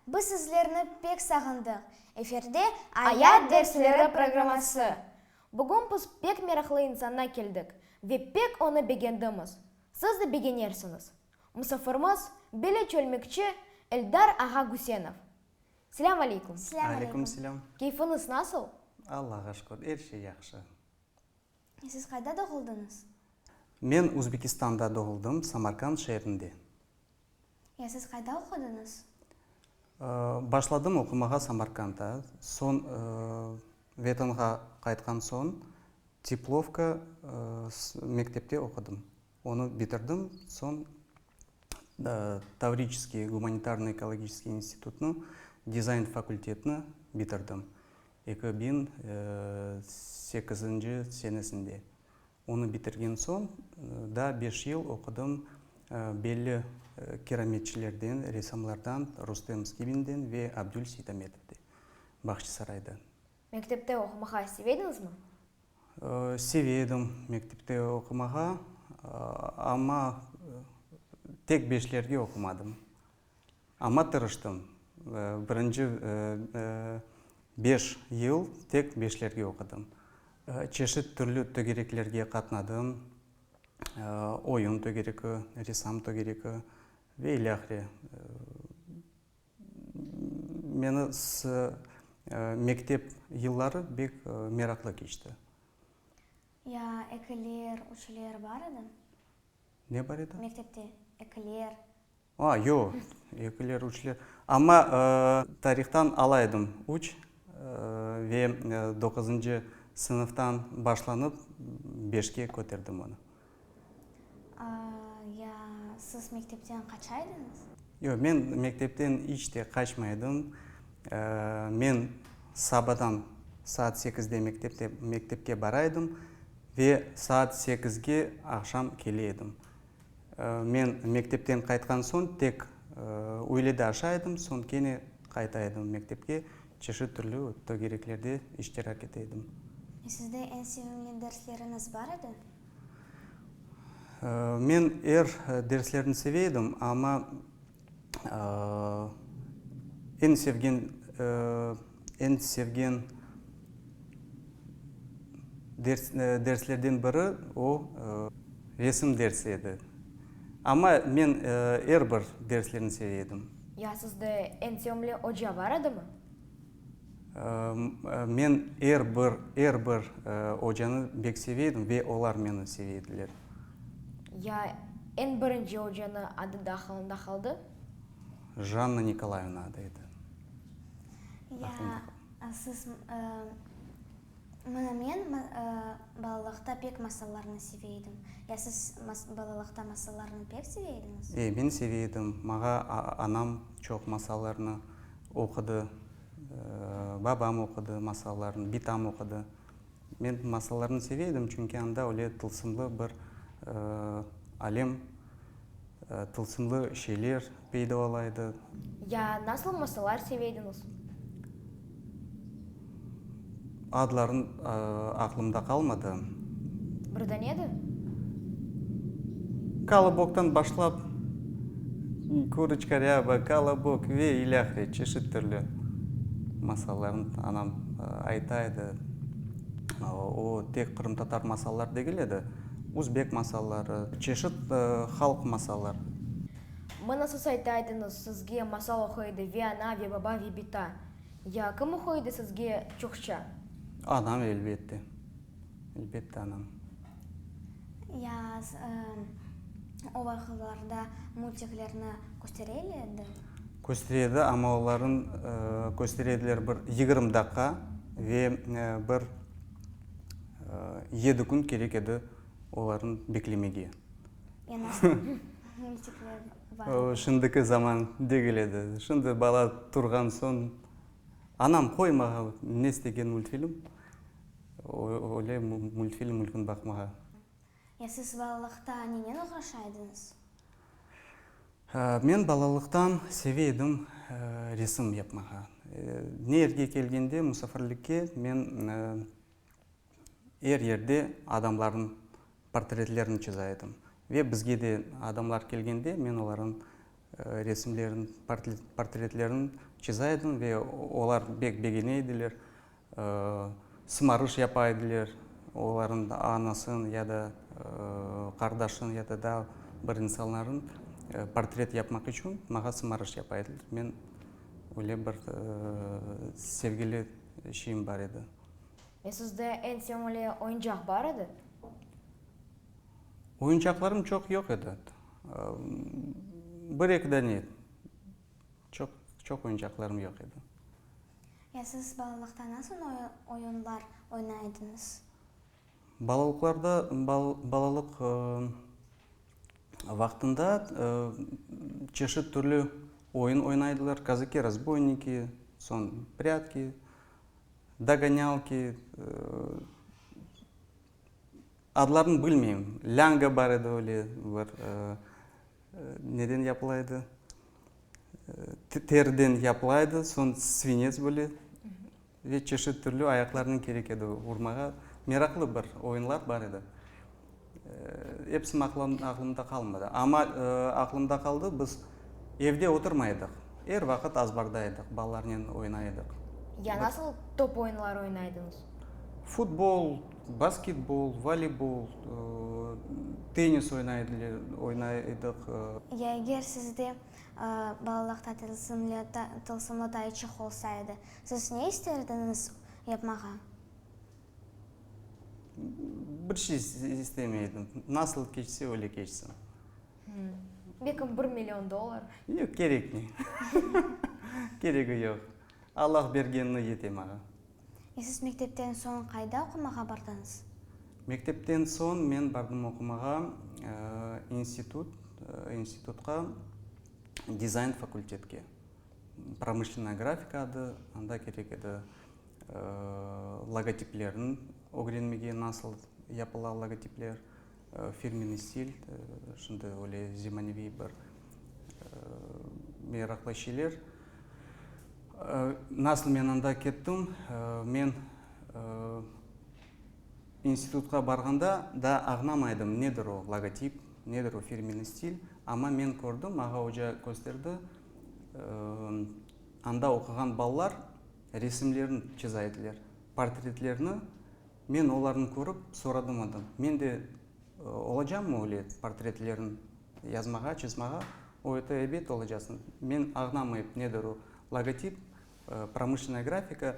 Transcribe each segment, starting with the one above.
Biz sizlerni pek sağındıq. Efirde Ayat dersleri programması. Bugün biz pek meraqlı insanna keldik ve pek onı begendimiz. Siz de begenersiñiz. Musafirimiz, belli çölmekçi Eldar ağa Güsenov. Selâm aleyküm. Selâm Aleyküm aleyküm. selâm. Keyfiñiz nasıl? Allağa şükür, er şey yahşı. Siz qayda doğuldıñız? Men Uzbekistanda doğuldım, Samarkand şeerinde. Ya siz qayda oqudıñız? Başladım oqumağa Samarkandda, soñ Vetanğa qaytqan soñ Teplovka mektepte oqudım. Onı bitirdim, soñ Tavriçeskiy gumanitarno-ekologiçeskiy institutnıñ dizayn fakultetini bitirdim 2008-nci senesinde. Onı bitirgen soñ daa beş yıl oqudım belli kerametçilerden, ressamlardan Rustem Skibinden ve Abdül Seytametovde, Bağçasarayda. Mektepte oqumağa seve ediñizmi? Seve edim mektepte oqumağa, amma tek beşlerge oqumadım. Amma tırıştım. Birinci beş yıl tek beşlerge oqudım. Çeşit türlü tögereklerge qatnadım, oyun tögeregi, ressam tögeregi ve ilâhre. Meni mektep yılları bek meraqlı keçti. Ya ekiler, üçler bar edi? Ne bar edi? Mektepte ekiler. A, yoq, ekiler, üçler. Amma tarihtan ala edim üç ve doquzıncı sınıftan başlanıp beşke köterdim onı. Ya siz mektepten qaça ediñiz? Yoq, men mektepten iç te qaçmay edim. Men sabadan saat sekizde mektepte mektepke bara edim ve saat sekizge aqşam kele edim. Men mektepten qaytqan soñ tek üylede aşay edim, soñ kene qayta edim mektepke, çeşit türlü tögereklerde iştirak ete edim. Sizde eñ sevimli dersleriñiz bar edi? Men er derslerni seve edim, amma eñ sevgen, eñ sevgen derslerden biri o, resim dersi edi. Amma men er bir derslerni seve edim. Ya sizde eñ sevimli oca bar edimi? Men er bir, er bir ocanı bek seve edim ve olar meni seve ediler. Ya eñ birinci ocanı adı da aqılında qaldı? Janna Nikolayevna adı edi. Ya siz, mına men balalıqta pek masallarnı seve edim. Ya siz balalıqta masallarnı pek seve ediñiz? E, men seve edim. Mağa anam çoq masallarnı oqudı, babam oqudı masallarnı, bitam oqudı. Men masallarnı seve edim, çünki anda öyle tılsımlı bir alem, tılsımlı şeyler peyda ola edi. Ya nasıl masallar seve ediñiz? Adların aqlımda qalmadı. Bir dane de? Koloboktan başlap, Kuroçka Râba, Kolobok ve ilâhre çeşit türlü masallarnı anam ayta edi. O, tek qırımtatar masalları degil edi, uzbek masalları, çeşit halq masalları. Mına siz ayta ediñiz, sizge masal oquy edi ve ana, ve baba, ve bita. Ya kim oquy edi sizge çoqça? Anam, elbette. Elbette, anam. Ya o vaqıtlarda multiklerni köstere edi? Köstere edi, amma oların köstere ediler bir 20 daqqa ve bir yedi kün kerek edi oların beklemege. Ya nasıl multikler bar edi? O şimdiki zaman degil edi. Şimdi bala turğan soñ, anam qoy mağa ne istegen multfilm, öyle multfilm mülkün baqmağa. Ya siz balalıqta nenen oğraşa ediñiz? Men balalıqtan seve edim resim yapmağa. Ne yerge kelgende musafirlikke men Er yerde adamlarnıñ portretlerini çıza edim. Ve bizge de adamlar kelgende, men olarnıñ resimlerini, portretlerini. çıza edim ve olar bek begene ediler. Sımarış yapa ediler, olarnıñ anasın ya da qardaşın ya da daa bir insanlarnıñ portret yapmaq içün maña sımarış yapa ediler. Men öyle bir sevgili şeyim bar edi. Ve sizde eñ sevimli oyuncaq bar edi? Oyuncaqlarım çoq yoq edi. Bir-eki dane. Çoq, çoq oyuncaqlarım yoq edi. Ya siz balalıqta nasıl oyunlar oynay ediñiz? Balalıqlarda, balalıq vaqtında çeşit türlü oyun oynaydılar, kazaki-razboyniki, soñ prâtki, dogonâlki, adlarını bilmeyim, lânga bar edi öyle bir, Neden yapıla edi? Teriden yapıla edi, soñ svinets böyle ve çeşit türlü ayaqlarnen kerek edi urmağa. Meraqlı bir oyunlar bar edi. Episi aqlımda qalmadı. Amma aqlımda qaldı, biz evde oturmay edik. Er vaqıt azbarda edik, balalarnen oynay edik. Ya nasıl top oyunları oynaydıñız? Futbol, basketbol, voleybol, tennis oynay edik. Ya eger sizde balalıqta tılsımlı tayçıq olsa edi, siz ne ister ediñiz yapmağa? Bir şey istemey edim. Nasıl keçse, öyle keçsin. Belki bir million dollar? Yoq, kerekmey. Keregi yoq. Allah bergenini yete maña. E siz mektepten soñ qayda oqumağa bardıñız? Mektepten soñ men bardım oqumağa institut, institutqa, dizayn fakultetke. Promışlennaya grafika adı, anda kerek edi logotiplerni ögrenmege, nasıl yapıla logotipler, firmenniy stil, şimdi öyle zemaneviy bir meraqlı şeyler. Nasıl men anda kettim? Men institutqa barğanda daa añlamaydım, nedir o logotip, nedir o firmenniy stil. Amma men kördim, maña oca kösterdi, anda oquğan balalar resimlerini çıza ediler, portretlerini. Men olarnı körip soradım ondan, men de olacammı öyle portretlerini yazmağa, çızmağa? O ayta, ebet olacasıñ. Men añlamayıp nedir o logotip, promışlennaya grafika,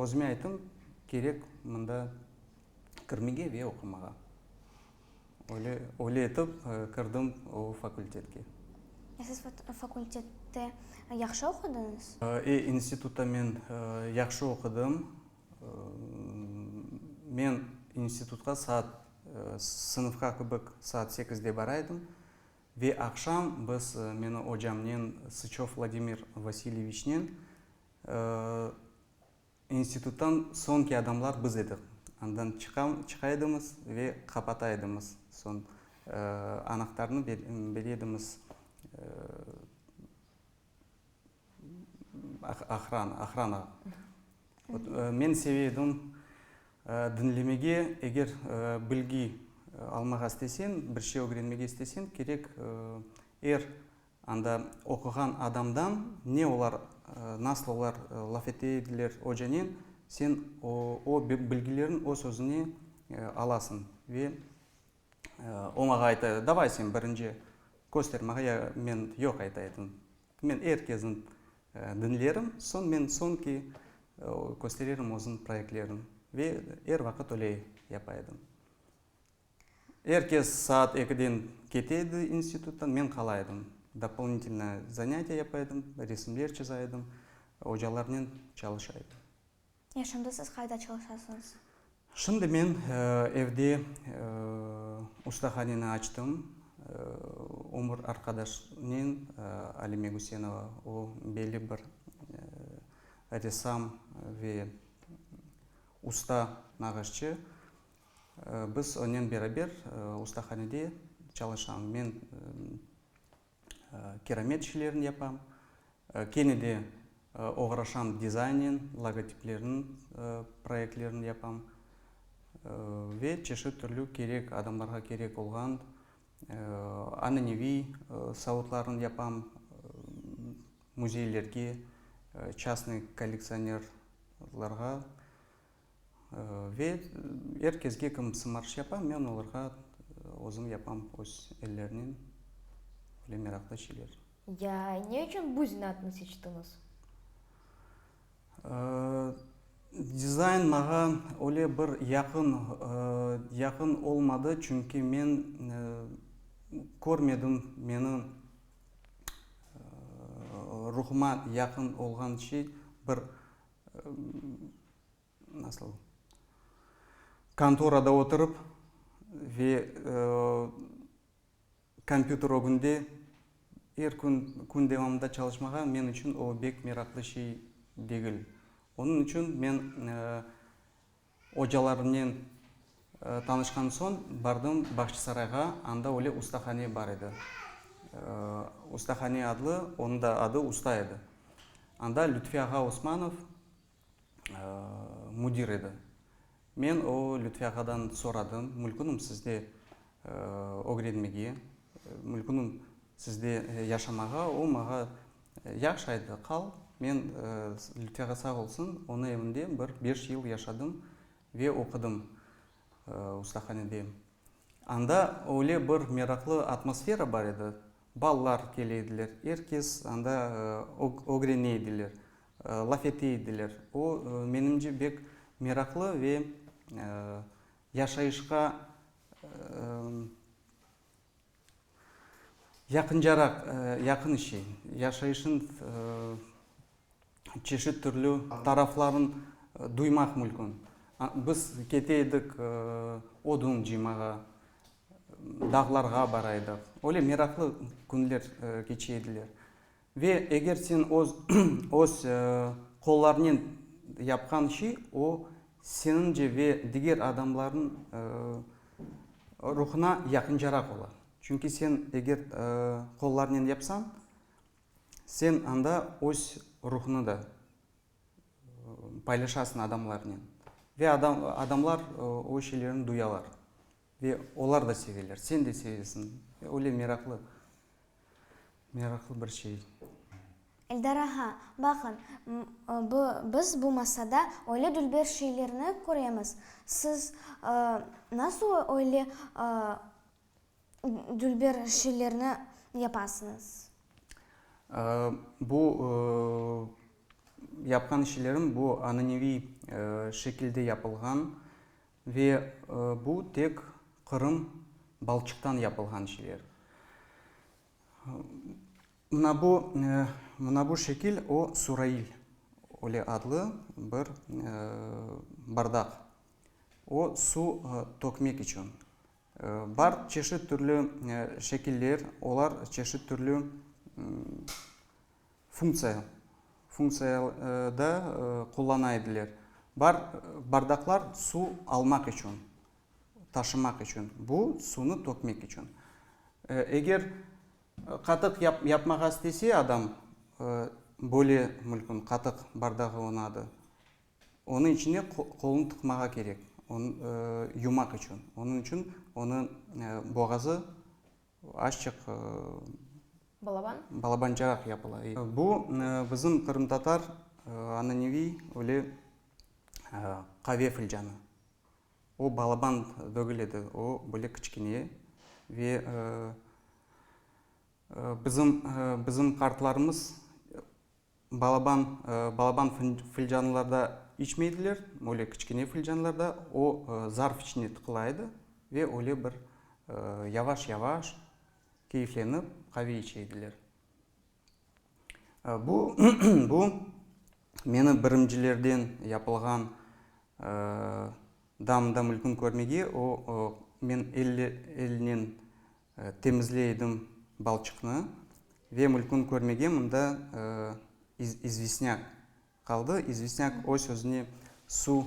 özüme ayttım, kerek mında kirmege ve oqumağa. Öyle, öyle etip kirdim o fakultetke. Ya siz fakultette yahşı oqudıñız? E, institutta men yahşı oqudım. Men institutqa saat, sınıfqa kibik saat sekizde bara edim ve aqşam biz meni ocamnen, Sıçöv Vladimir Vasilyeviçnen, instituttan soñki adamlar biz edik. Andan çıqa edimiz ve qapata edimiz. Soñ anahtarnı bere edimiz Ohrana, ohranağa. Men seve edim diñlemege, eger bilgi almağa isteseñ, bir şey ögrenmege isteseñ, kerek er anda oquğan adamdan ne olar, nasıl olar laf ete ediler ocanen, sen o bilgilerni öz özüne alasıñ ve O mağa ayta edi, davay sen birinci köster mağa, ya men yoq ayta edim. Men er kezni diñlerim, soñ men soñki köstererim özüm proyektlerim. Ve er vaqıt öyle yapa edim. Er kes saat ekiden kete edi instituttan, men qala edim. Doполнительное zanâtiye yapa edim, resimler çıza edim, ocalarnen çalışa edim. Ya şimdi siz qayda çalışasıñız? Şimdi men evde ustahaneni açtım. Ömür arqadaşnen, Alime Güsenova, o belli bir ressam ve usta nağışçı. Biz onen beraber ustahanede çalışam. Men keramet işlerini yapam. Kene de oğraşam dizaynen, logotiplerniñ proyektlerini yapam ve çeşit türlü kerek, adamlarğa kerek olğan ananeviy savutlarnı yapam, müzeylerge. çastnıy kollektsionerlarğa ve er kesge kim sımarış yapa, men olarğa özüm yapam öz ellerinen öyle meraqlı şeyler. Ya ne içün bu zenaatnı seçtiñiz? Dizayn maña öyle bir yaqın yaqın olmadı, çünki men körmedim meni ruhuma yaqın olğan şey bir nasıl kontorada oturıp ve Kompyuter ögünde er kün, kün devamında çalışmağa men içün o bek meraqlı şey degil. Onıñ içün men ocalarımnen tanışqan soñ bardım Bağçasarayğa, anda öyle ustahane bar edi. Ustahane adlı, onıñ da adı Usta edi. Anda Lütfi ağa Osmanov müdir edi. Men o Lütfi ağadan soradım, mülkünmi sizde ögrenmege, mülkünmi sizde yaşamağa, o mağa yahşı ayttı, qal. Men, Lütfi ağa sağ olsun, onıñ evinde bir beş yıl yaşadım ve oqudım ustahanede. Anda öyle bir meraqlı atmosfera bar edi, balalar kele ediler, er kes anda ögrene ediler, laf ete ediler. O, menimce, bek meraqlı ve yaşayışqa yaqıncaraq, yaqın şey. Yaşayışnıñ çeşit türlü tarafların duymaq mülkün. Biz kete edik odun cıymağa, dağlarğa bara edik. Öyle meraqlı künler keçe ediler. Ve eger sen öz öz qollarınen yapqan şey, o, seniñce ve diger adamlarnıñ ruhuna yaqıncaraq ola. Çünki sen eger qollarınen yapsañ, sen anda öz ruhunı da paylaşasıñ adamlarnen. Ve adam adamlar o şeylerni duyalar. Ve olar da seveler, sen de sevesiñ. Öyle meraqlı. Meraqlı bir şey. Eldar ağa, baqıñ, biz bu masada öyle dülber şeylerni köremiz. Siz nasıl öyle dülber şeylerni yapasıñız? Bu yapqan şeylerim bu ananeviy şekilde yapılğan Ve bu tek Qırım balçıqtan yapılğan şeyler. Mına bu, mına bu şekil o Surail öyle adlı bir bardaq. O suv tökmek içün. Bar çeşit türlü şekiller, olar çeşit türlü Funktsiya, funktsiya da qullana ediler. Bar bardaqlar suv almaq içün, taşımaq içün, bu suvnı tökmek içün. Eger qatıq yapmağa istese adam, böyle mülkün, qatıq bardağı onıñ adı, onıñ içine qolunı tıqmağa kerek, onı yumaq içün. Onıñ içün onıñ boğazı Azçıq Balaban? Balabancaraq yapıla. Bu bizim qırımtatar ananeviy öyle qave filcanı. O balaban degil edi, o böyle kiçkene ve bizim bizim qartlarımız Balaban, balaban filcanlarda içmeydiler, öyle kiçkene filcanlarda, o zarf içine tıqıla edi ve öyle bir yavaş-yavaş keyflenip qave içe ediler. Bu, bu meni birimcilerden yapılğan damda mülkün körmege, o, men elnen Temizley edim balçıqnı ve mülkün körmege mında izvestnâk qaldı. İzvestnâk öz özüne suv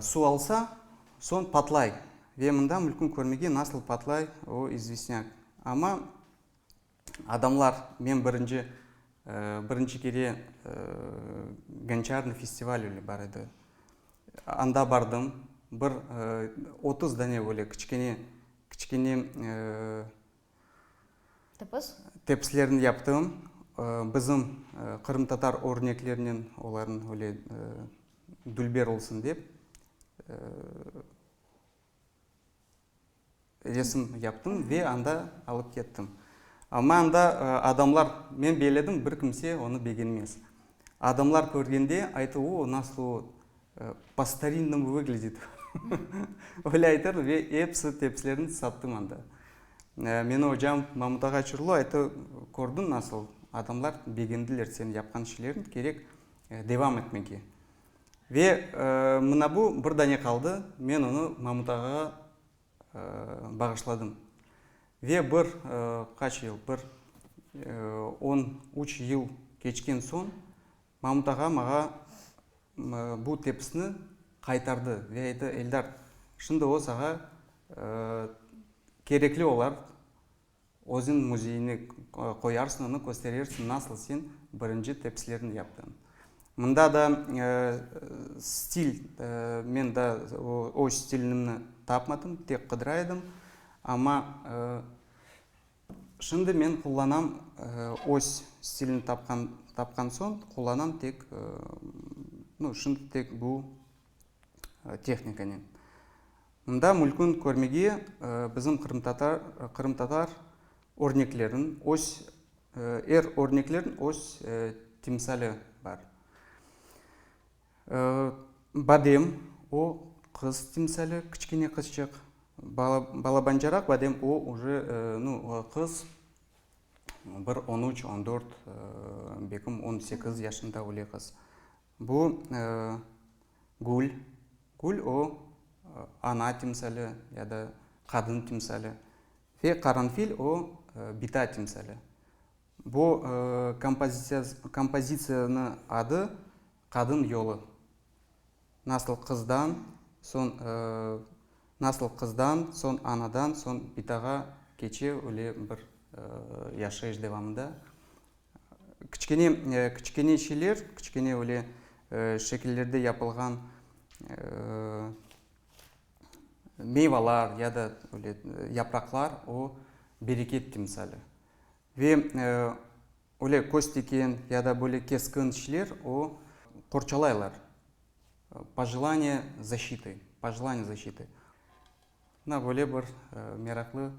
suv alsa, soñ patlay. Ve mında mülkün körmege nasıl patlay o izvestnâk. Amma adamlar, men birinci birinci kere Gonçarnıy festival öyle bar edi. Anda bardım, bir 30 dane böyle kiçkene, kiçkene Tepis? Tepislerni yaptım. Bizim qırımtatar örneklerinen olarnıñ öyle dülber olsun dep resim yaptım ve anda alıp kettim. Amma anda adamlar, men beyledim, bir kimse onı begenmez. Adamlar körgende aytı, o, nasıl o, po-starinnomu vıglâdit. Öyle aytır ve episi tepsilerni sattım anda. Meni ocam Mamut ağa Çurlu aytı, kördiñ nasıl, adamlar begendiler sen yapqan işleriñ, kerek devam etmege. Ve mına bu bir dane qaldı, men onı Mamut ağağa bağışladım. Ve bir qaç yıl, bir on üç yıl keçken soñ Mamut ağa mağa bu tepisni qaytardı ve aytı, Eldar, şimdi o sağa kerekli olar, özüñ müzeyine qoyarsıñ, onı kösterersiñ, nasıl sen birinci tepislerni yaptıñ. Mında da stil, men da öz stilimni tapmadım, tek qıdıra edim, amma Şimdi men qullanam, öz stilini tapqan tapqan soñ, qullanam tek, nu, şimdi tek bu tehnikanen. Mında mülkün körmege bizim qırımtatar qırımtatar örneklerin, öz, er örneklerin öz timsali bar. Badem, o qız timsali, kiçkene qızçıq. Balabancaraq badem, o uje, nu, qız, bir on üç, on dört, belkim on sekiz yaşında öyle qız. Bu gül, gül o ana timsali ya da qadın timsali. Ve qaranfil o bita timsali. Bu kompozitsiyanıñ adı Qadın yolu. Nasıl qızdan, soñ nasıl qızdan, soñ anadan, soñ bitağa keçe öyle bir yaşayış devamında. Kiçkene kiçkene şeyler, kiçkene öyle şekillerde yapılğan meyvalar ya da öyle yapraqlar o bereket timsali. Ve öyle köz tiken ya da böyle keskin şeyler o qorçalaylar, pojelaniye zaşçitı, pojelaniye zaşçitı. Mına böyle bir meraqlı.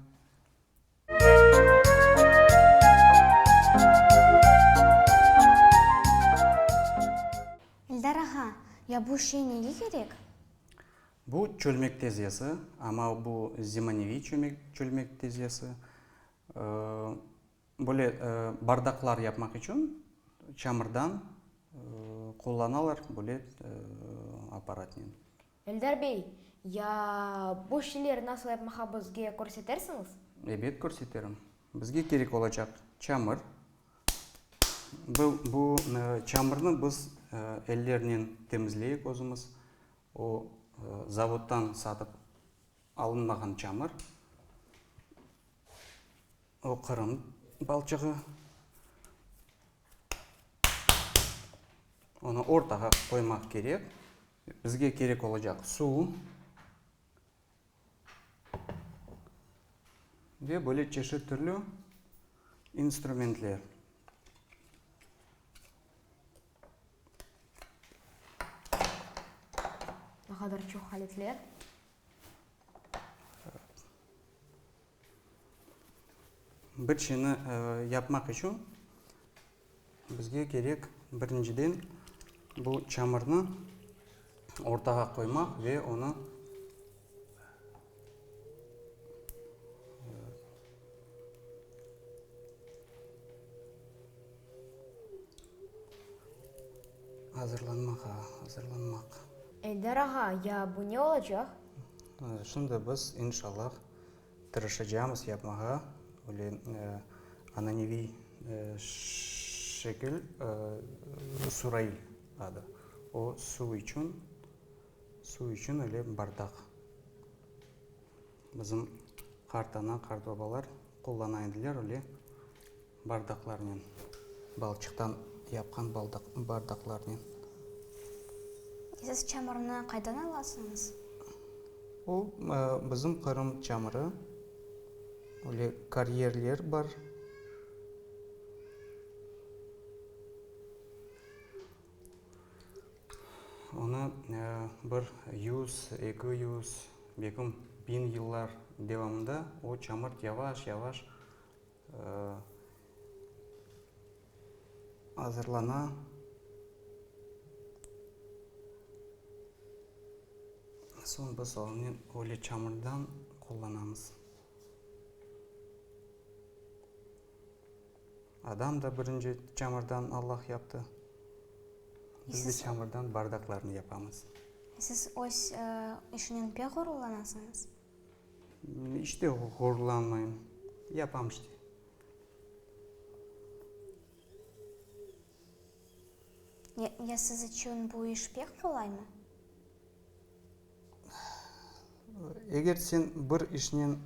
Eldar ağa, ya bu şey nege kerek? Bu çölmek tezesi, amma bu zemaneviy çölmek tezesi. Böyle bardaqlar yapmaq içün çamırdan qullanalar böyle apparatnen. Eldar bey, ya bu şeyler nasıl yapmağa bizge körsetersiñiz? Ebet körseterim. Bizge kerek olacaq çamır. Bu, bu çamırnı biz ellernen temizleyik özümiz. O zavoddan satıp alınmağan çamır. O Qırım balçığı. Onı ortağa qoymaq kerek. Bizge kerek olacaq suv. Ve böyle çeşit türlü instrumentler. Ne qadar çoq aletler. Bir şeyni yapmaq içün bizge kerek birinciden bu çamırnı ortağa qoymaq ve onı azırlanmağa, azırlanmaq. Eldar ağa, ya bu ne olacaq? Şimdi biz, inşallah, tırışacağımız yapmağa, öyle ananeviy şekil, surail adı. O, suv içün, suv içün öyle bardaq. Bizim qartana, qartbabalar qullana ediler öyle bardaqlarnen, balçıqtan yapqan bardaqlarnen. Siz çamurnı qaydan alasıñız? O, bizim Qırım çamurı, öyle karyerler bar. Onı bir yuz, 200, belkim biñ yıllar devamında o çamur yavaş-yavaş azırlana. Soñ biz onı öyle çamurdan qullanamız. Adam da birinci çamurdan Allah yaptı. Biz de çamurdan bardaqlarnı yapamız. Siz öz işinen pek ğururlanasıñız? İç te ğururlanmayım. Yapam işte. Ya siz içün bu iş pek qolaymı? Eger sen bir işnen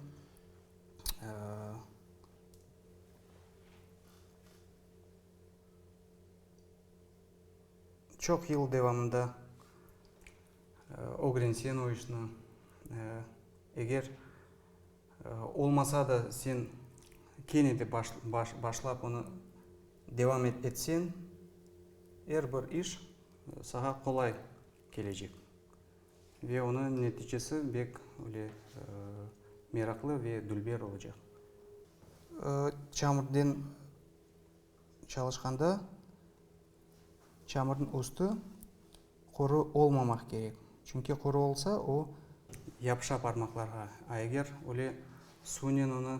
Çoq yıl devamında ögrensen o işni, eger olmasa da sen kene de başlap onı devam etsen, er bir iş saña qolay kelecek ve onıñ neticesi bek öyle meraqlı ve dülber olacaq. Çamurden çalışqanda çamurdıñ üstü quru olmamaq kerek. Çünki quru olsa, o. Yapışa parmaqlarğa. A eger öyle suvnen onı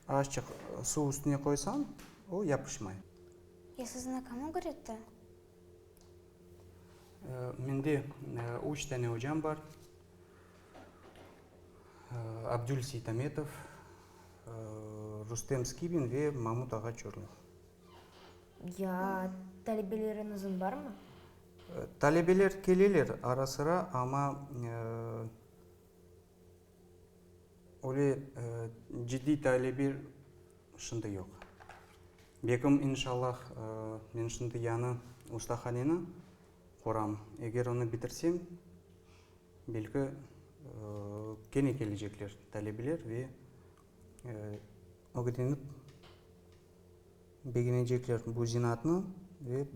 azçıq suv üstüne qoysañ, o yapışmay. Ya sizni kim ögretti? Mende üç tane ocam bar. Abdül Seytametov, Rustem Skibin ve Mamut ağa Çorlov. Ya talebeleriñiziñ barmı? Talebeler keleler ara-sıra, amma öyle ciddiy talebe şimdi yoq. Bekim, inşallah, men şimdi yañı ustahaneni quram. Eger onı bitirsem, Belki, kene kelecekler talebeler ve ögrenip begenecekler bu zenaatnı ve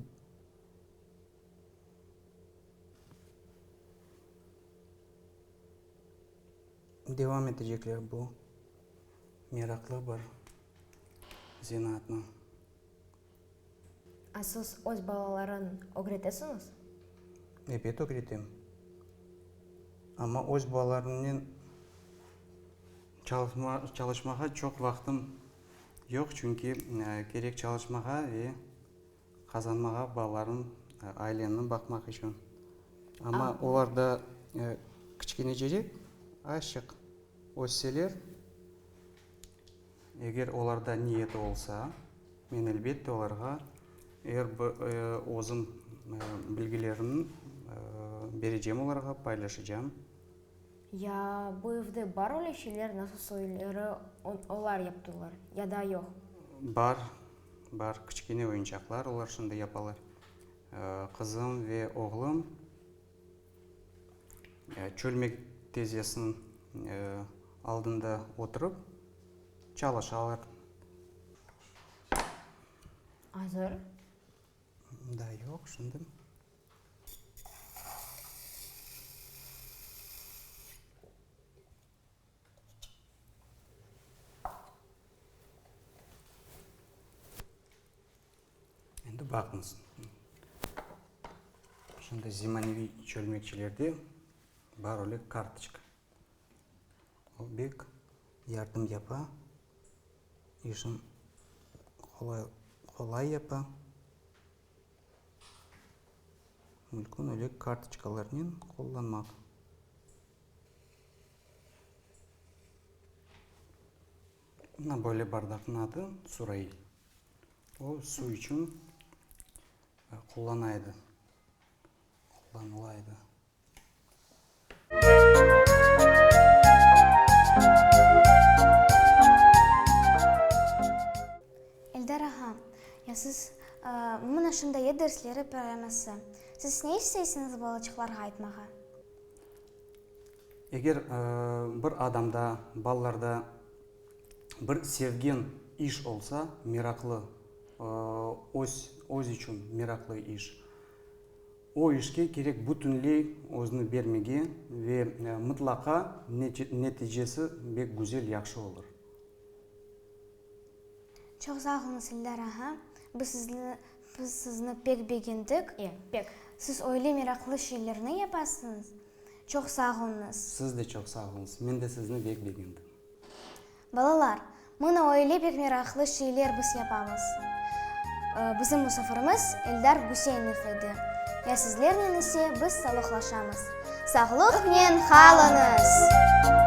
devam etecekler bu meraqlı bir zenaatnı. A siz öz balaların ögretesiñiz? Ebet ögretem. Amma öz balalarımnen çalışmağa çoq vaqtım yoq, çünki kerek çalışmağa ve qazanmağa balalarım, ailemni baqmaq içün. Amma olar da kiçkenecerek, azçıq össeler, Eger olarda niyeti olsa, men elbette olarğa er bir özüm bilgilerimni berecem olarğa, paylaşacam. Ya bu evde bar öyle şeyler, nasıl soyları olar yaptılar, ya da yoq? Bar, bar. Kiçkene oyuncaqlar olar şimdi yapalar. Qızım ve oğlum çölmek tezesiniñ aldında oturıp çalışalar. Azır? Daa yoq, şimdi. Endi baqıñız, şimdi zemaneviy çölmekçilerde bar öyle kartoçka. O bek yardım yapa, işin qolay qolay yapa. Mümkün öyle kartoçkalarnen qullanmaq. Mına böyle bardaqnıñ adı surail. O, suv içün qullana edi, qullanıla edi. Eldar ağa, ya siz, mına şunday et dersleri programması, siz ne isteysiñiz balaçıqlarğa aytmağa? Eger bir adamda, balalarda bir sevgen iş olsa, meraqlı. öz öz içün meraqlı iş. O işke kerek bütünley özüni bermege ve mıtlaqa neticesi bek güzel, yahşı olur. Çoq sağ oluñız, Eldar ağa. Biz sizni biz sizni pek begendik. E, pek. Siz öyle meraqlı şeylerni yapasıñız. Çoq sağ oluñız. Siz de çoq sağ oluñız. Men de sizni bek begendim. Balalar, mına öyle pek meraqlı şeyler biz yapamız. Bizim musafirimiz Eldar Güseynov edi. Ya sizlernen ise biz sağlıqlaşamız. Sağlıqnen qalıñız!